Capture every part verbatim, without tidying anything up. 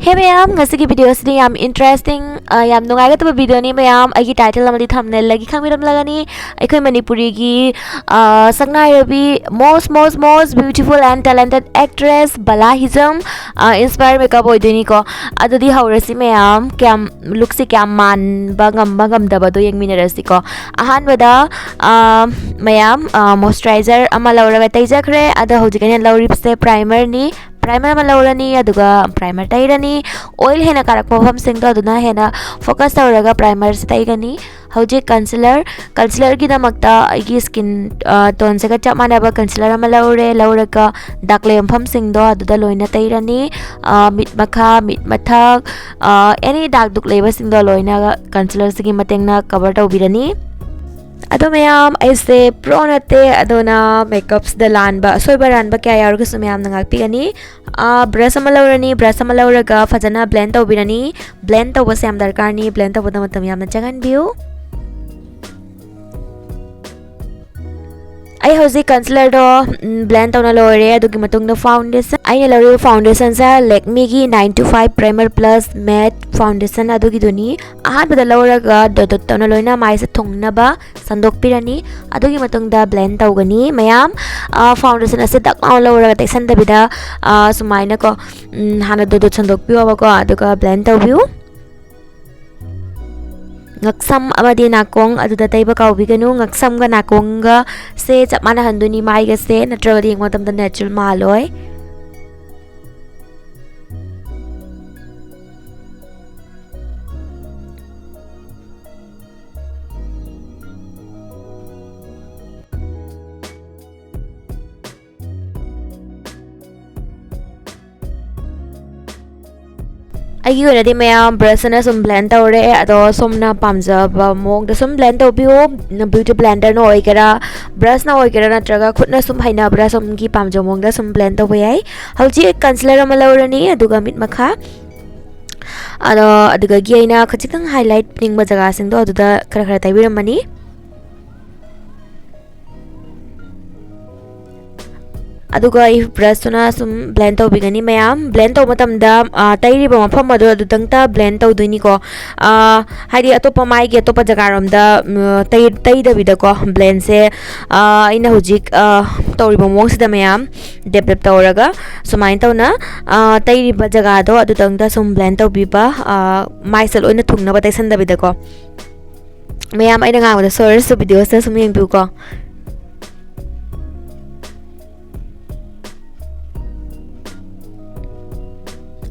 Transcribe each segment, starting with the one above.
Hey ꯃꯌꯥꯝ, ꯉꯁꯤꯒꯤ video ꯑꯁꯤꯗꯤ ꯌꯥꯝ interesting, ꯑ, ꯌꯥꯝ ꯅꯨꯡꯉꯥꯏꯒꯗꯕ video ꯅꯤ ꯃꯌꯥꯝ꯫ ꯑꯩꯒꯤ title ꯑꯃꯗꯤ thumbnail ꯗꯒꯤ ꯈꯪꯕꯤꯔꯝꯂꯒꯅꯤ꯫ ꯑꯩꯈꯣꯏ ꯃꯅꯤꯄꯨꯔꯤꯒꯤ, ꯑ, ꯁꯛꯅꯥꯏꯔꯕꯤ most most most beautiful and talented actress ꯕꯂꯥ ꯍꯤꯖꯝ, ꯑ, inspire makeup ꯑꯣꯏꯗꯣꯏꯅꯤꯀꯣ꯫ ꯑꯗꯨꯗꯤ ꯍꯧꯔꯁꯤ ꯃꯌꯥꯝ꯫ ꯀꯌꯥꯝ, look ꯁꯦ ꯀꯌꯥꯝ ꯃꯥꯟꯕ ꯉꯝꯕ ꯉꯝꯗꯕꯗꯣ ꯌꯦꯡꯃꯤꯟꯅꯔꯁꯤꯀꯣ꯫ ꯑꯍꯥꯟꯕꯗ, ꯑ, ꯃꯌꯥꯝ, ꯑ, moisturizer ꯑꯃ ꯂꯧꯔꯒ ꯇꯩꯖꯈ꯭ꯔꯦ꯫ ꯑꯗꯣ ꯍꯧꯖꯤꯛ ꯑꯩꯅ ꯂꯧꯔꯤꯕꯁꯦ primer ꯅꯤ꯫ Primer ꯑꯃ ꯂꯧꯔꯅꯤ, ꯑꯗꯨꯒ primer ꯇꯩꯔꯅꯤ꯫ Oil ꯍꯦꯟꯅ ꯀꯥꯔꯛꯄ ꯃꯐꯝꯁꯤꯡꯗꯣ ꯑꯗꯨꯅ ꯍꯦꯟꯅ focus ꯇꯧꯔꯒ primer ꯁꯦ ꯇꯩꯒꯅꯤ꯫ ꯍꯧꯖꯤꯛ concealer, concealer ꯒꯤꯗꯃꯛꯇ ꯑꯩꯒꯤ skin, ꯑ, tone ꯁꯤꯒ ꯆꯞ ꯃꯥꯟꯅꯕ concealer ꯑꯃ ꯂꯧꯔꯦ꯫ ꯂꯧꯔꯒ dark ꯂꯩꯕ ꯃꯐꯝꯁꯤꯡꯗꯣ ꯑꯗꯨꯗ ꯂꯣꯏꯅ ꯇꯩꯔꯅꯤ꯫ ꯑ, ꯃꯤꯠ ꯃꯈꯥ, ꯃꯤꯠ ꯃꯊꯛ, ꯑ, any dark ꯗꯨꯛ ꯂꯩꯕꯁꯤꯡꯗꯣ ꯂꯣꯏꯅ concealer ꯁꯤꯒꯤ ꯃꯇꯦꯡꯅ cover ꯇꯧꯕꯤꯔꯅꯤ꯫ ꯑꯗꯣ ꯃꯌꯥꯝ, ꯑꯩꯁꯦ pro ꯅꯠꯇꯦ, ꯑꯗꯨꯅ makeup ꯁꯤꯗ ꯂꯥꯟꯕ, ꯑꯁꯣꯏꯕ ꯑꯔꯥꯟꯕ ꯀꯌꯥ ꯌꯥꯎꯔꯒꯁꯨ ꯃꯌꯥꯝꯅ ꯉꯥꯛꯄꯤꯒꯅꯤ꯫ ꯑ, brush ꯑꯃ ꯂꯧꯔꯅꯤ꯫ Brush ꯑꯃ ꯂꯧꯔꯒ ꯐꯖꯅ blend ꯇꯧꯕꯤꯔꯅꯤ꯫ Blend ꯇꯧꯕꯁꯦ ꯌꯥꯝ ꯗꯔꯀꯥꯔꯅꯤ꯫ Blend ꯇꯧꯕꯗ ꯃꯇꯝ ꯌꯥꯝꯅ ꯆꯪꯍꯟꯕꯤꯌꯨ꯫ ꯑꯩ ꯍꯧꯖꯤꯛ concealer ꯗꯣ, ꯎꯝ, blend ꯇꯧꯅ ꯂꯣꯏꯔꯦ꯫ ꯑꯗꯨꯒꯤ ꯃꯇꯨꯡꯗ foundation, ꯑꯩꯅ ꯂꯧꯔꯤꯕ foundation ꯁꯦ Lakme ꯒꯤ nine two five Primer Plus Matte Foundation ꯑꯗꯨꯒꯤꯗꯨꯅꯤ꯫ ꯑꯍꯥꯟꯕꯗ ꯂꯧꯔꯒ dot dot ꯇꯧꯅ ꯂꯣꯏꯅ ꯃꯥꯏꯁꯦ ꯊꯨꯡꯅꯕ ꯁꯟꯗꯣꯛꯄꯤꯔꯅꯤ꯫ ꯑꯗꯨꯒꯤ ꯃꯇꯨꯡꯗ blend ꯇꯧꯒꯅꯤ꯫ ꯃꯌꯥꯝ, ꯑ, foundation ꯑꯁꯦ ꯗꯛ ꯂꯥꯎꯅ ꯂꯧꯔꯒ ꯇꯩꯁꯟꯗꯕꯤꯗ, ꯑ, ꯁꯨꯃꯥꯏꯅꯀꯣ, ꯎꯝ, ꯍꯥꯟꯅ dot dot ꯁꯟꯗꯣꯛꯄꯤꯌꯣꯕꯀꯣ, ꯑꯗꯨꯒ blend ꯇꯧꯕꯤꯌꯨ꯫ ꯉꯛꯁꯝ ꯑꯃꯗꯤ ꯅꯥꯀꯣꯡ ꯑꯗꯨꯗ ꯇꯩꯕ ꯀꯥꯎꯕꯤꯒꯅꯨ꯫ ꯉꯛꯁꯝꯒ ꯅꯥꯀꯣꯡꯒꯁꯦ ꯆꯞ ꯃꯥꯟꯅꯍꯟꯗꯣꯏꯅꯤ, ꯃꯥꯏꯒꯁꯦ, ꯅꯠꯇ꯭ꯔꯒꯗꯤ ꯌꯦꯡꯕ ꯃꯇꯝꯗ natural ꯃꯥꯜꯂꯣꯏ꯫ ꯑꯩꯒꯤ ꯑꯣꯏꯅꯗꯤ ꯃꯌꯥꯝ brush ꯅ ꯁꯨꯝ blend ꯇꯧꯔꯦ, ꯑꯗꯣ ꯁꯣꯝꯅ ꯄꯥꯝꯖꯕ ꯃꯑꯣꯡꯗ ꯁꯨꯝ blend ꯇꯧꯕꯤꯌꯣ꯫ Beauty blender ꯅ ꯑꯣꯏꯒꯦꯔꯥ, brush ꯅ ꯑꯣꯏꯒꯦꯔꯥ, ꯅꯠꯇ꯭ꯔꯒ ꯈꯨꯠꯅ ꯁꯨꯝ ꯍꯩꯅꯕ꯭ꯔꯥ, ꯁꯣꯝꯒꯤ ꯄꯥꯝꯖꯕ ꯃꯑꯣꯡꯗ ꯁꯨꯝ blend ꯇꯧꯕ ꯌꯥꯏ꯫ ꯍꯧꯖꯤꯛ concealer ꯑꯃ ꯂꯧꯔꯅꯤ, ꯑꯗꯨꯒ ꯃꯤꯠ ꯃꯈꯥ, ꯑꯗꯣ ꯑꯗꯨꯗꯒꯤ ꯑꯩꯅ ꯈꯖꯤꯛꯇꯪ highlight ꯅꯤꯡꯕ ꯖꯒꯥꯁꯤꯡꯗꯣ ꯑꯗꯨꯗ ꯈꯔ ꯈꯔ ꯇꯩꯕꯤꯔꯝꯃꯅꯤ꯫ ꯑꯗꯨꯒ ꯏꯐ ꯕ꯭ꯔꯁꯇꯨꯅ ꯁꯨꯝ ꯕ꯭ꯂꯦꯟ ꯇꯧꯕꯤꯒꯅꯤ꯫ ꯃꯌꯥꯝ ꯕ꯭ꯂꯦꯟ ꯇꯧꯕ ꯃꯇꯝꯗ, ꯑ, ꯇꯩꯔꯤꯕ ꯃꯐꯝ ꯑꯗꯨ ꯑꯗꯨꯗꯪꯇ ꯕ꯭ꯂꯦꯟ ꯇꯧꯗꯣꯏꯅꯤꯀꯣ꯫ ꯑ, ꯍꯥꯏꯗꯤ ꯑꯇꯣꯞꯄ ꯃꯥꯏꯒꯤ ꯑꯇꯣꯞꯄ ꯖꯒꯥꯔꯣꯝꯗ, ꯎꯝ, ꯇꯩ-, ꯇꯩꯗꯕꯤꯗꯀꯣ ꯕ꯭ꯂꯦꯟꯁꯦ, ꯑ, ꯑꯩꯅ ꯍꯧꯖꯤꯛ, ꯑ, ꯇꯧꯔꯤꯕ ꯃꯑꯣꯡꯁꯤꯗ ꯃꯌꯥꯝ ꯗꯦꯞ ꯗꯦꯞ ꯇꯧꯔꯒ ꯁꯨꯃꯥꯏꯅ ꯇꯧꯅ, ꯑ, ꯇꯩꯔꯤꯕ ꯖꯒꯥꯗꯣ ꯑꯗꯨꯗꯪꯗ ꯁꯨꯝ ꯕ꯭ꯂꯦꯟ ꯇꯧꯕꯤꯕ, ꯑ, ꯃꯥꯏꯁꯦ ꯂꯣꯏꯅ ꯊꯨꯡꯅꯕ ꯇꯩꯁꯟꯗꯕꯤꯗꯀꯣ꯫ ꯃꯌꯥꯝ ꯑꯩꯅ ꯉꯥꯡꯕꯗ ꯁꯣꯏꯔꯁꯨ ꯚꯤꯗꯤꯑꯣꯁꯤꯗ ꯁꯨꯝ ꯌꯦꯡꯕꯤꯌꯨꯀꯣ꯫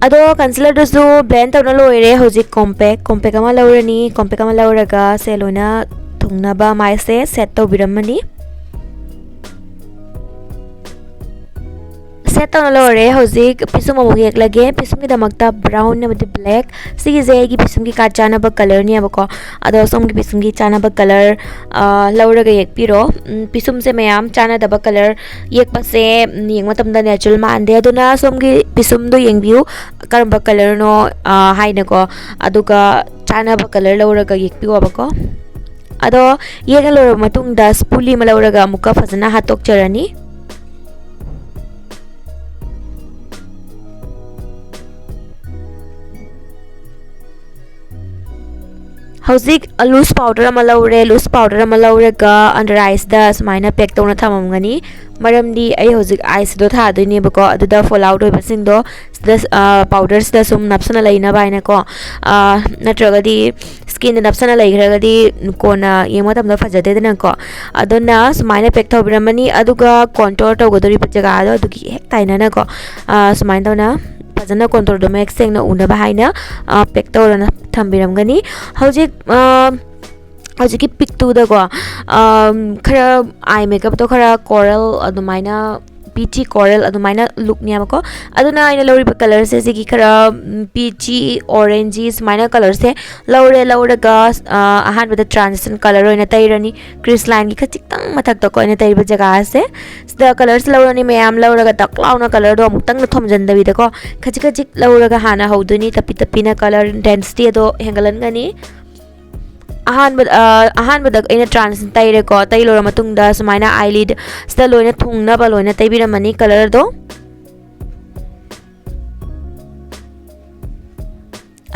ꯑꯗꯣ ꯀꯟꯁꯤꯂꯔꯗꯨꯁꯨ ꯕ꯭ꯂꯦꯟ ꯇꯧꯅ ꯂꯣꯏꯔꯦ꯫ ꯍꯧꯖꯤꯛ ꯀꯣꯝꯄꯦꯛ, ꯀꯣꯝꯄꯦꯛ ꯑꯃ ꯂꯧꯔꯅꯤ꯫ ꯀꯣꯝꯄꯦꯛ ꯑꯃ ꯂꯧꯔꯒ ꯁꯦ ꯂꯣꯏꯅ ꯊꯨꯡꯅꯕ ꯃꯥꯏꯁꯦ ꯁꯦꯠ ꯇꯧꯕꯤꯔꯝꯃꯅꯤ꯫ ꯁꯦꯠ ꯇꯧꯅ ꯂꯣꯏꯔꯦ꯫ ꯍꯧꯖꯤꯛ ꯄꯤꯁꯨꯝ ꯑꯃꯨꯛ ꯌꯦꯛꯂꯒꯦ꯫ ꯄꯤꯁꯨꯝꯒꯤꯗꯃꯛꯇ ꯕ꯭ꯔꯥꯎꯟ ꯑꯃꯗꯤ ꯕ꯭ꯂꯦꯛ, ꯁꯤꯒꯤꯁꯦ ꯑꯩꯒꯤ ꯄꯤꯁꯨꯝꯒꯤ ꯀꯥ ꯆꯥꯅꯕ ꯀꯂꯔꯅꯦꯕꯀꯣ꯫ ꯑꯗꯣ ꯁꯣꯝꯒꯤ ꯄꯤꯁꯨꯝꯒꯤ ꯆꯥꯅꯕ ꯀꯂꯔ, ꯑ, ꯂꯧꯔꯒ ꯌꯦꯛꯄꯤꯔꯣ꯫ ꯎꯝ, ꯄꯤꯁꯨꯝꯁꯦ ꯃꯌꯥꯝ ꯆꯥꯅꯗꯕ ꯀꯂꯔ ꯌꯦꯛꯄꯁꯦ, ꯎꯝ, ꯌꯦꯡꯕ ꯃꯇꯝꯗ ꯅꯦꯆꯔꯦꯜ ꯃꯥꯟꯗꯦ꯫ ꯑꯗꯨꯅ ꯁꯣꯝꯒꯤ ꯄꯤꯁꯨꯝꯗꯣ ꯌꯦꯡꯕꯤꯌꯨ, ꯀꯔꯝꯕ ꯀꯂꯔꯅꯣ, ꯑ, ꯍꯥꯏꯅꯀꯣ꯫ ꯑꯗꯨꯒ ꯆꯥꯅꯕ ꯀꯂꯔ ꯂꯧꯔꯒ ꯌꯦꯛꯄꯤꯌꯣꯕꯀꯣ꯫ ꯑꯗꯣ ꯌꯦꯛꯑ ꯂꯣꯏꯔꯕ ꯃꯇꯨꯡꯗ ꯁ꯭ꯄꯨꯂꯤ ꯑꯃ ꯂꯧꯔꯒ ꯑꯃꯨꯛꯀ ꯐꯖꯅ ꯍꯥꯠꯇꯣꯛꯆꯔꯅꯤ꯫ ꯍꯧꯖꯤꯛ ꯂꯨꯁ ꯄꯥꯎꯗꯔ ꯑꯃ ꯂꯧꯔꯦ꯫ ꯂꯨꯁ ꯄꯥꯎꯗꯔ ꯑꯃ ꯂꯧꯔꯒ ꯑꯟꯗꯔ ꯑꯥꯏꯁꯇ ꯁꯨꯃꯥꯏꯅ ꯄꯦꯛ ꯇꯧꯅ ꯊꯝꯃꯝꯒꯅꯤ꯫ ꯃꯔꯝꯗꯤ ꯑꯩ ꯍꯧꯖꯤꯛ ꯑꯥꯏꯁꯇꯣ ꯊꯥꯗꯣꯏꯅꯦꯕꯀꯣ, ꯑꯗꯨꯗ ꯐꯣꯜ ꯑꯥꯎꯠ ꯑꯣꯏꯕꯁꯤꯡꯗꯣ ꯁꯤꯗ, ꯑ, ꯄꯥꯎꯗꯔꯁꯤꯗ ꯁꯨꯝ ꯅꯞꯁꯅ ꯂꯩꯅꯕ ꯍꯥꯏꯅꯀꯣ꯫ ꯑ, ꯅꯠꯇ꯭ꯔꯒꯗꯤ ꯁ꯭ꯀꯤꯟꯗ ꯅꯞꯁꯅ ꯂꯩꯈ꯭ꯔꯒꯗꯤ ꯀꯣꯟꯅ ꯌꯦꯡꯕ ꯃꯇꯝꯗ ꯐꯖꯗꯦꯗꯅꯀꯣ꯫ ꯑꯗꯨꯅ ꯁꯨꯃꯥꯏꯅ ꯄꯦꯛ ꯇꯧꯕꯤꯔꯝꯃꯅꯤ꯫ ꯑꯗꯨꯒ ꯀꯣꯟꯇꯣꯔ ꯇꯧꯒꯗꯧꯔꯤꯕ ꯖꯒꯥꯗꯣ ꯑꯗꯨꯒꯤ ꯍꯦꯛ ꯇꯥꯏꯅꯅꯀꯣ, ꯑ, ꯁꯨꯃꯥꯏꯅ ꯇꯧꯅ ꯐꯖꯅ ꯀꯣꯟꯇꯣꯔꯗꯣ ꯃꯌꯦꯛ ꯁꯦꯡꯅ ꯎꯅꯕ ꯍꯥꯏꯅ, ꯑ, ꯄꯦꯛ ꯇꯧꯔꯅ ꯊꯝꯕꯤꯔꯝꯒꯅꯤ꯫ ꯍꯧꯖꯤꯛ, ꯑ, ꯍꯧꯖꯤꯛꯀꯤ ꯄꯤꯛꯇꯨꯗꯀꯣ, ꯑ, ꯈꯔ ꯑꯥꯏ ꯃꯦꯀꯞꯇꯣ ꯈꯔ ꯀꯣꯔꯦꯜ ꯑꯗꯨꯃꯥꯏꯅ, ꯄꯤꯆꯤ ꯀꯣꯔꯦꯜ ꯑꯗꯨꯃꯥꯏꯅ ꯂꯨꯛꯅꯦꯕꯀꯣ꯫ ꯑꯗꯨꯅ ꯑꯩꯅ ꯂꯧꯔꯤꯕ ꯀꯂꯔꯁꯦ ꯁꯤꯒꯤ ꯈꯔ, ꯎꯝ, ꯄꯤꯆꯤ ꯑꯣꯔꯦꯟꯖꯤ ꯁꯨꯃꯥꯏꯅ ꯀꯂꯔꯁꯦ ꯂꯧꯔꯦ꯫ ꯂꯧꯔꯒ, ꯑ, ꯑꯍꯥꯟꯕꯗ ꯇ꯭ꯔꯥꯟꯁꯤꯁꯟ ꯀꯂꯔ ꯑꯣꯏꯅ ꯇꯩꯔꯅꯤ꯫ ꯀ꯭ꯔꯤꯁ ꯂꯥꯏꯟꯒꯤ ꯈꯖꯤꯛꯇꯪ ꯃꯊꯛꯇꯀꯣ ꯑꯩꯅ ꯇꯩꯔꯤꯕ ꯖꯒꯥꯁꯦ꯫ ꯁꯤꯗ ꯀꯂꯔꯁꯦ ꯂꯧꯔꯅꯤ ꯃꯌꯥꯝ, ꯂꯧꯔꯒ ꯗꯛ ꯂꯥꯎꯅ ꯀꯂꯔꯗꯣ ꯑꯃꯨꯛꯇꯪꯗ ꯊꯣꯝꯖꯤꯟꯗꯕꯤꯗꯀꯣ, ꯈꯖꯤꯛ ꯈꯖꯤꯛ ꯂꯧꯔꯒ ꯍꯥꯟꯅ ꯍꯧꯗꯣꯏꯅꯤ꯫ ꯇꯞꯄꯤ ꯇꯞꯄꯤꯅ ꯀꯂꯔ ꯏꯟꯇꯦꯟꯁꯤꯇꯤ ꯑꯗꯣ ꯍꯦꯟꯒꯠꯍꯟꯒꯅꯤ꯫ ꯑꯍꯥꯟꯕ, ꯑ, ꯑꯍꯥꯟꯕꯗ ꯑꯩꯅ transition ꯇꯩꯔꯦꯀꯣ꯫ ꯇꯩ ꯂꯣꯏꯔ ꯃꯇꯨꯡꯗ ꯁꯨꯃꯥꯏꯅ eyelid ꯁꯤꯗ ꯂꯣꯏꯅ ꯊꯨꯡꯅꯕ ꯂꯣꯏꯅ ꯇꯩꯕꯤꯔꯝꯃꯅꯤ colour ꯗꯣ꯫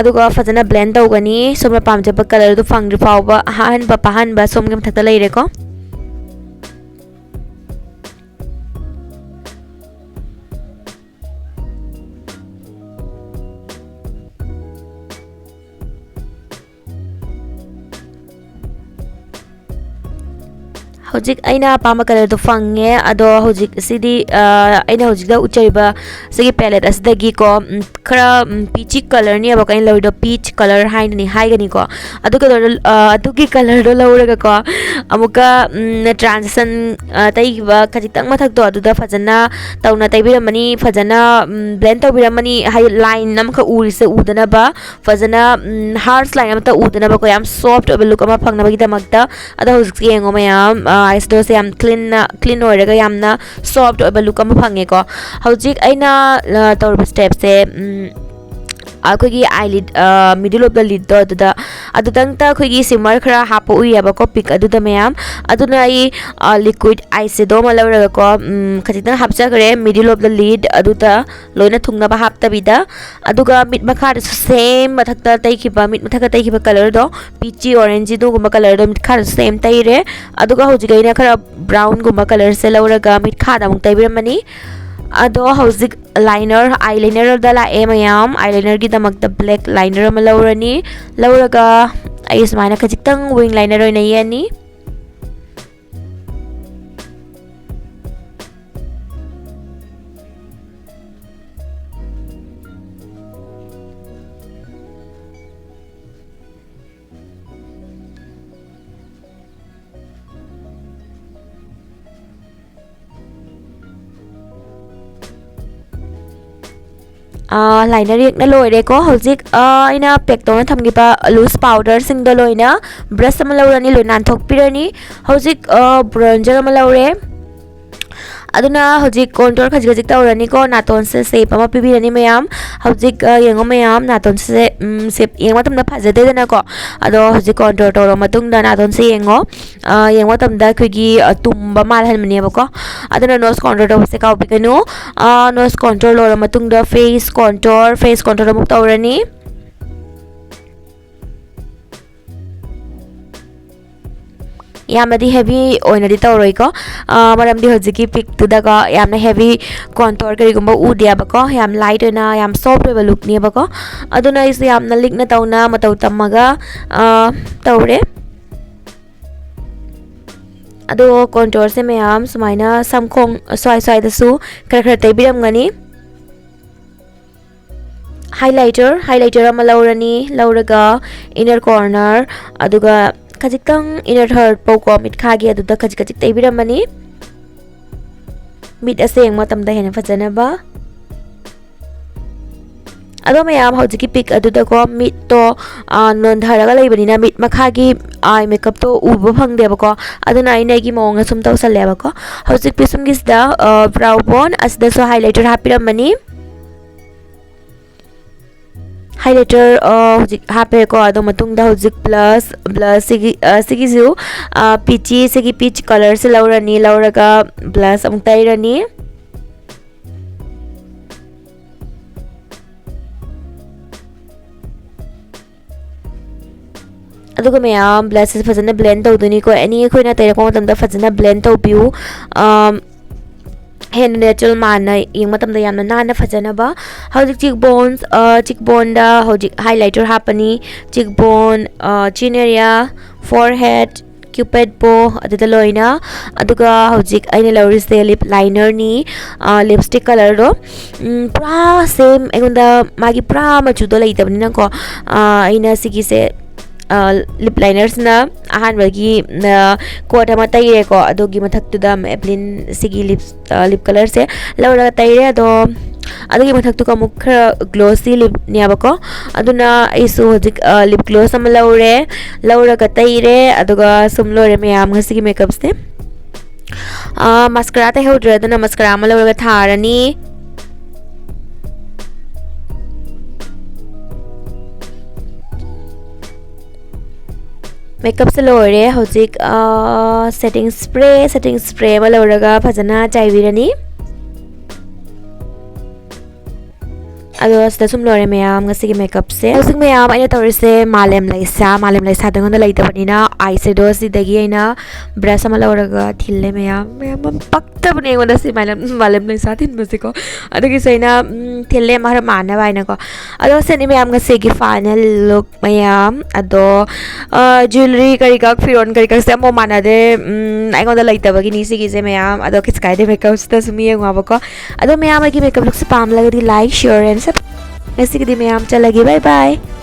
ꯑꯗꯨꯒ ꯐꯖꯅ blend ꯇꯧꯒꯅꯤ꯫ ꯁꯣꯝꯅ ꯄꯥꯝꯖꯕ colour ꯗꯨ ꯐꯪꯗ꯭ꯔꯤ ꯐꯥꯎꯕ ꯑꯍꯥꯟꯕ ꯄꯥꯍꯟꯕ ꯁꯣꯝꯒꯤ ꯃꯊꯛꯇ ꯂꯩꯔꯦꯀꯣ꯫ ꯍꯧꯖꯤꯛ ꯑꯩꯅ ꯑꯄꯥꯝꯕ colour ꯗꯣ ꯐꯪꯉꯦ꯫ ꯑꯗꯣ ꯍꯧꯖꯤꯛ ꯁꯤꯗꯤ, ꯑ, ꯑꯩꯅ ꯍꯧꯖꯤꯛꯇ ꯎꯠꯆꯔꯤꯕ ꯁꯤꯒꯤ palette ꯑꯁꯤꯗꯒꯤꯀꯣ, ꯎꯝ, ꯈꯔ, ꯎꯝ, peachy colour ꯅꯦꯕꯀꯣ ꯑꯩꯅ ꯂꯧꯔꯤꯗꯣ, peach colour ꯍꯥꯏꯅꯅꯤ, ꯍꯥꯏꯒꯅꯤꯀꯣ꯫ ꯑꯗꯨ colour ꯗꯣ, ꯑ, ꯑꯗꯨꯒꯤ colour ꯗꯣ ꯂꯧꯔꯒꯀꯣ, ꯑꯃꯨꯛꯀ, ꯎꯝ, transition, ꯑ, ꯇꯩꯈꯤꯕ ꯈꯖꯤꯛꯇꯪ ꯃꯊꯛꯇꯣ ꯑꯗꯨꯗ ꯐꯖꯅ ꯇꯧꯅ ꯇꯩꯕꯤꯔꯝꯃꯅꯤ, ꯐꯖꯅ, ꯎꯝ, blend ꯇꯧꯕꯤꯔꯝꯃꯅꯤ, ꯍꯥꯏꯗꯤ line ꯑꯃꯈꯛ ꯎꯔꯤꯁꯦ ꯎꯗꯅꯕ꯫ ꯐꯖꯅ, ꯎꯝ, harsh line ꯑꯃꯠꯇ ꯎꯗꯅꯕꯀꯣ, ꯌꯥꯝ soft ꯑꯣꯏꯕ look ꯑꯃ ꯐꯪꯅꯕꯒꯤꯗꯃꯛꯇ꯫ ꯑꯗꯣ ꯍꯧꯖꯤꯛꯁꯦ ꯌꯦꯡꯉꯣ ꯃꯌꯥꯝ, ꯑ, eyeshadow ꯁꯦ ꯌꯥꯝ clean ꯅ, clean ꯑꯣꯏꯔꯒ ꯌꯥꯝꯅ soft ꯑꯣꯏꯕ look ꯑꯃ ꯐꯪꯉꯦꯀꯣ꯫ ꯍꯧꯖꯤꯛ ꯑꯩꯅ, ꯑ, ꯇꯧꯔꯤꯕ step ꯁꯦ, ꯎꯝ, ꯑꯩꯈꯣꯏꯒꯤ eyelid, ꯑ, middle of the lid ꯇꯣ ꯑꯗꯨꯗ, ꯑꯗꯨꯗꯪꯇ ꯑꯩꯈꯣꯏꯒꯤ shimmer ꯈꯔ ꯍꯥꯞꯄ ꯎꯏꯌꯦꯕꯀꯣ, pick ꯑꯗꯨꯗ ꯃꯌꯥꯝ꯫ ꯑꯗꯨꯅ ꯑꯩ, ꯑ, liquid eyeshadow ꯑꯃ ꯂꯧꯔꯒꯀꯣ, ꯎꯝ, ꯈꯖꯤꯛꯇꯪ ꯍꯥꯞꯆꯈ꯭ꯔꯦ middle of the lid ꯑꯗꯨꯗ꯫ ꯂꯣꯏꯅ ꯊꯨꯡꯅꯕ ꯍꯥꯞꯇꯕꯤꯗ꯫ ꯑꯗꯨꯒ ꯃꯤꯠ ꯃꯈꯥꯗꯁꯨ same ꯃꯊꯛꯇ ꯇꯩꯈꯤꯕ, ꯃꯤꯠ ꯃꯊꯛꯇ ꯇꯩꯈꯤꯕ colour ꯗꯣ, peachy orange ꯑꯗꯨꯒꯨꯝꯕ colour ꯗꯣ ꯃꯤꯠꯈꯥꯗꯁꯨ same ꯇꯩꯔꯦ꯫ ꯑꯗꯨꯒ ꯍꯧꯖꯤꯛ ꯑꯩꯅ ꯈꯔ brown ꯒꯨꯝꯕ colour ꯁꯦ ꯂꯧꯔꯒ ꯃꯤꯠꯈꯥꯗ ꯑꯃꯨꯛ ꯇꯩꯕꯤꯔꯝꯃꯅꯤ꯫ ꯑꯗꯣ ꯍꯧꯖꯤꯛ liner, eyeliner ꯗ ꯂꯥꯛꯑꯦ ꯃꯌꯥꯝ꯫ Eyeliner ꯒꯤꯗꯃꯛꯇ black liner ꯑꯃ ꯂꯧꯔꯅꯤ꯫ ꯂꯧꯔꯒ ꯑꯩ ꯁꯨꯃꯥꯏꯅ ꯈꯖꯤꯛꯇꯪ wing liner ꯑꯣꯏꯅ ꯌꯦꯛꯑꯅꯤ꯫ ꯑꯥ, liner ꯌꯦꯛꯅ ꯂꯣꯏꯔꯦꯀꯣ꯫ ꯍꯧꯖꯤꯛ, ꯑꯥ, ꯑꯩꯅ pack ꯇꯧꯅ ꯊꯝꯈꯤꯕ loose powder ꯁꯤꯡꯗꯣ ꯂꯣꯏꯅ brush ꯑꯃ ꯂꯧꯔꯅꯤ, ꯂꯣꯏ ꯅꯥꯟꯊꯣꯛꯄꯤꯔꯅꯤ꯫ ꯍꯧꯖꯤꯛ, ꯑꯥ, bronzer ꯑꯃ ꯂꯧꯔꯦ꯫ ꯑꯗꯨꯅ ꯍꯧꯖꯤꯛ contour ꯈꯖꯤꯛ ꯈꯖꯤꯛ ꯇꯧꯔꯅꯤꯀꯣ꯫ ꯅꯥꯇꯣꯟꯁꯦ shape ꯑꯃ ꯄꯤꯕꯤꯔꯅꯤ ꯃꯌꯥꯝ꯫ ꯍꯧꯖꯤꯛ, ꯑ, ꯌꯦꯡꯉꯣ ꯃꯌꯥꯝ, ꯅꯥꯇꯣꯟꯁꯦ, ꯎꯝ, shape ꯌꯦꯡꯕ ꯃꯇꯝꯗ ꯐꯖꯗꯦꯗꯅꯀꯣ꯫ ꯑꯗꯣ ꯍꯧꯖꯤꯛ contour ꯇꯧꯔ ꯃꯇꯨꯡꯗ ꯅꯥꯇꯣꯟꯁꯦ ꯌꯦꯡꯉꯣ꯫ ꯑ, ꯌꯦꯡꯕ ꯃꯇꯝꯗ ꯑꯩꯈꯣꯏꯒꯤ, ꯑ, ꯇꯨꯝꯕ ꯃꯥꯜꯍꯟꯕꯅꯦꯕꯀꯣ꯫ ꯑꯗꯨꯅ nose contour ꯇꯧꯕꯁꯦ ꯀꯥꯎꯕꯤꯒꯅꯨ꯫ ꯑ, nose contour ꯂꯣꯏꯔ ꯃꯇꯨꯡꯗ face contour, face contour ꯑꯃꯨꯛ ꯇꯧꯔꯅꯤ꯫ ꯌꯥꯝꯅꯗꯤ heavy ꯑꯣꯏꯅꯗꯤ ꯇꯧꯔꯣꯏꯀꯣ꯫ ꯑ, ꯃꯔꯝꯗꯤ ꯍꯧꯖꯤꯛꯀꯤ ꯄꯤꯛꯇꯨꯗꯀꯣ ꯌꯥꯝꯅ heavy contour ꯀꯔꯤꯒꯨꯝꯕ ꯎꯗꯦꯕꯀꯣ꯫ ꯌꯥꯝ light ꯑꯣꯏꯅ, ꯌꯥꯝ soft ꯑꯣꯏꯕ lookꯅꯦꯕꯀꯣ꯫ ꯑꯗꯨꯅ ꯑꯩꯁꯨ ꯌꯥꯝꯅ ꯂꯤꯛꯅ ꯇꯧꯅ, ꯃꯇꯧ ꯇꯝꯃꯒ, ꯑ, ꯇꯧꯔꯦ꯫ ꯑꯗꯣ contourꯁꯦ ꯃꯌꯥꯝ ꯁꯨꯃꯥꯏꯅ ꯁꯝꯈꯣꯡ ꯁ꯭ꯋꯥꯏ ꯁ꯭ꯋꯥꯏꯗꯁꯨ ꯈꯔ ꯈꯔ ꯇꯩꯕꯤꯔꯝꯒꯅꯤ꯫ Highlighter, highlighter ꯑꯃ ꯂꯧꯔꯅꯤ, ꯂꯧꯔꯒ inner corner, ꯑꯗꯨꯒ ꯈꯖꯤꯛꯇꯪ inner third ꯐꯥꯎꯀꯣ, ꯃꯤꯠꯈꯥꯒꯤ ꯑꯗꯨꯗ ꯈꯖꯤꯛ ꯈꯖꯤꯛ ꯇꯩꯕꯤꯔꯝꯃꯅꯤ꯫ ꯃꯤꯠ ꯑꯁꯦ ꯌꯦꯡꯕ ꯃꯇꯝꯗ ꯍꯦꯟꯅ ꯐꯖꯅꯕ꯫ ꯑꯗꯣ ꯃꯌꯥꯝ, ꯍꯧꯖꯤꯛꯀꯤ ꯄꯤꯛ ꯑꯗꯨꯗꯀꯣ ꯃꯤꯠꯇꯣ, ꯑ, ꯅꯣꯟꯊꯔꯒ ꯂꯩꯕꯅꯤꯅ ꯃꯤꯠ ꯃꯈꯥꯒꯤ eye makeupꯇꯣ ꯎꯕ ꯐꯪꯗꯦꯕꯀꯣ꯫ ꯑꯗꯨꯅ ꯑꯩꯅ ꯑꯩꯒꯤ ꯃꯑꯣꯡꯗ ꯁꯨꯝ ꯇꯧꯁꯜꯂꯦꯕꯀꯣ꯫ ꯍꯧꯖꯤꯛ ꯄꯤꯁꯨꯝꯒꯤꯁꯤꯗ, ꯑ, brow bone ꯑꯁꯤꯗꯁꯨ highlighter ꯍꯥꯞꯄꯤꯔꯝꯃꯅꯤ꯫ Highlighter, ꯑ, ꯍꯧꯖꯤꯛ ꯍꯥꯞꯄꯦꯀꯣ꯫ ꯑꯗꯣ ꯃꯇꯨꯡꯗ ꯍꯧꯖꯤꯛ blush, blush ꯁꯤꯒꯤ, ꯑ, ꯁꯤꯒꯤꯁꯨ, ꯑ, peachy, ꯁꯤꯒꯤ peach colourꯁꯦ ꯂꯧꯔꯅꯤ꯫ ꯂꯧꯔꯒ blush ꯑꯃꯨꯛ ꯇꯩꯔꯅꯤ꯫ ꯑꯗꯨꯒ ꯃꯌꯥꯝ blushꯁꯦ ꯐꯖꯅ blend ꯇꯧꯗꯣꯏꯅꯤꯀꯣ꯫ Any ꯑꯩꯈꯣꯏꯅ ꯇꯩꯔꯛꯄ ꯃꯇꯝꯗ ꯐꯖꯅ blend ꯇꯧꯕꯤꯌꯨ꯫ ꯑꯝ, ꯍꯦꯟꯅ natural ꯃꯥꯟꯅ ꯌꯦꯡꯕ ꯃꯇꯝꯗ ꯌꯥꯝꯅ ꯅꯥꯟꯅ ꯐꯖꯅꯕ꯫ ꯍꯧꯖꯤꯛ cheek bones, ꯑ, cheek boneꯗ ꯍꯧꯖꯤꯛ highlighter ꯍꯥꯞꯄꯅꯤ꯫ Cheek bone, ꯑ, chin area, forehead, cupid bow ꯑꯗꯨꯗ ꯂꯣꯏꯅ꯫ ꯑꯗꯨꯒ ꯍꯧꯖꯤꯛ ꯑꯩꯅ ꯂꯧꯔꯤꯁꯦ lip linerꯅꯤ, ꯑ, lipstick colourꯗꯣ꯫ ꯎꯝ, ꯄꯨꯔꯥ same ꯑꯩꯉꯣꯟꯗ ꯃꯥꯒꯤ ꯄꯨꯔꯥ ꯃꯆꯨꯗꯣ ꯂꯩꯇꯕꯅꯤꯅꯀꯣ, ꯑ, ꯑꯩꯅ ꯁꯤꯒꯤꯁꯦ, ꯑ, lip linerꯁꯤꯅ ꯑꯍꯥꯟꯕꯒꯤ, ꯑ, coat ꯑꯃ ꯇꯩꯔꯦꯀꯣ꯫ ꯑꯗꯨꯒꯤ ꯃꯊꯛꯇꯨꯗ Maybelline ꯁꯤꯒꯤ lips ꯑ, lip colourꯁꯦ ꯂꯧꯔꯒ ꯇꯩꯔꯦ꯫ ꯑꯗꯣ ꯑꯗꯨꯒꯤ ꯃꯊꯛꯇꯨꯒ ꯑꯃꯨꯛ ꯈꯔ glossy lipꯅꯦꯕꯀꯣ꯫ ꯑꯗꯨꯅ ꯑꯩꯁꯨ ꯍꯧꯖꯤꯛ, ꯑ, lip gloss ꯑꯃ ꯂꯧꯔꯦ, ꯂꯧꯔꯒ ꯇꯩꯔꯦ꯫ ꯑꯗꯨꯒ ꯁꯨꯝ ꯂꯣꯏꯔꯦ ꯃꯌꯥꯝ ꯉꯁꯤꯒꯤ makeupꯁꯦ꯫ ꯃꯁꯀꯔꯥ ꯇꯩꯍꯧꯗ꯭ꯔꯦ, ꯑꯗꯨꯅ ꯃꯁꯀꯔꯥ ꯑꯃ ꯂꯧꯔꯒ ꯊꯥꯔꯅꯤ꯫ ꯃꯦꯀꯞꯁꯦ ꯂꯣꯏꯔꯦ꯫ ꯍꯧꯖꯤꯛ ꯁꯦꯇꯤꯡ ꯁ꯭ꯄ꯭ꯔꯦ ꯁꯦꯇꯤꯡ ꯁ꯭ꯄ꯭ꯔꯦ ꯑꯃ ꯂꯧꯔꯒ ꯐꯖꯅ ꯆꯥꯏꯕꯤꯔꯅꯤ꯫ ꯑꯗꯣ ꯁꯤꯗ ꯁꯨꯝ ꯂꯣꯏꯔꯦ ꯃꯌꯥꯝ, ꯉꯁꯤꯒꯤ ꯃꯦꯀꯞꯁꯦ꯫ ꯍꯧꯖꯤꯛ ꯃꯌꯥꯝ ꯑꯩꯅ ꯇꯧꯔꯤꯁꯦ ꯃꯥꯂꯦꯝ ꯂꯩꯁꯥ, ꯃꯥꯂꯦꯝ ꯂꯩꯁꯥꯗ ꯑꯩꯉꯣꯟꯗ ꯂꯩꯇꯕꯅꯤꯅ ꯑꯥꯏ ꯁꯦꯗꯣꯁꯤꯗꯒꯤ ꯑꯩꯅ ꯕ꯭ꯔꯁ ꯑꯃ ꯂꯧꯔꯒ ꯊꯤꯜꯂꯦ ꯃꯌꯥꯝ꯫ ꯃꯌꯥꯝ ꯌꯥꯝ ꯄꯛꯇꯕꯅꯦ ꯑꯩꯉꯣꯟꯗ ꯁꯤ ꯃꯥꯂꯦꯝ, ꯃꯥꯂꯦꯝ ꯂꯩꯁꯥ ꯊꯤꯟꯕꯁꯦꯀꯣ꯫ ꯑꯗꯨꯒꯤꯁꯨ ꯑꯩꯅ, ꯎꯝ, ꯊꯤꯜꯂꯦ ꯈꯔ ꯃꯥꯟꯅꯕ ꯍꯥꯏꯅꯀꯣ꯫ ꯑꯗꯣ ꯁꯤꯅꯤ ꯃꯌꯥꯝ ꯉꯁꯤꯒꯤ ꯐꯥꯏꯅꯦꯜ ꯂꯨꯛ ꯃꯌꯥꯝ꯫ ꯑꯗꯣ ꯖ꯭ꯋꯦꯂꯔꯤ ꯀꯔꯤ ꯀꯔꯥ, ꯐꯤꯔꯣꯟ ꯀꯔꯤ ꯀꯔꯥꯁꯦ ꯑꯃꯨꯛ ꯃꯥꯟꯅꯗꯦ꯫ ꯎꯝ, ꯑꯩꯉꯣꯟꯗ ꯂꯩꯇꯕꯒꯤꯅꯤ ꯁꯤꯒꯤꯁꯦ ꯃꯌꯥꯝ꯫ ꯑꯗꯣ ꯀꯩꯁꯨ ꯀꯥꯏꯗꯦ, ꯃꯦꯀꯞꯁꯤꯗ ꯁꯨꯝ ꯌꯦꯡꯉꯣꯕꯀꯣ꯫ ꯑꯗꯣ ꯃꯌꯥꯝ ꯑꯩꯒꯤ makeup ꯂꯨꯛꯁꯦ ꯄꯥꯝꯂꯒꯗꯤ like, share and sub-, ꯉꯁꯤꯒꯤꯗꯤ ꯃꯌꯥꯝ ꯆꯠꯂꯒꯦ, bye bye꯫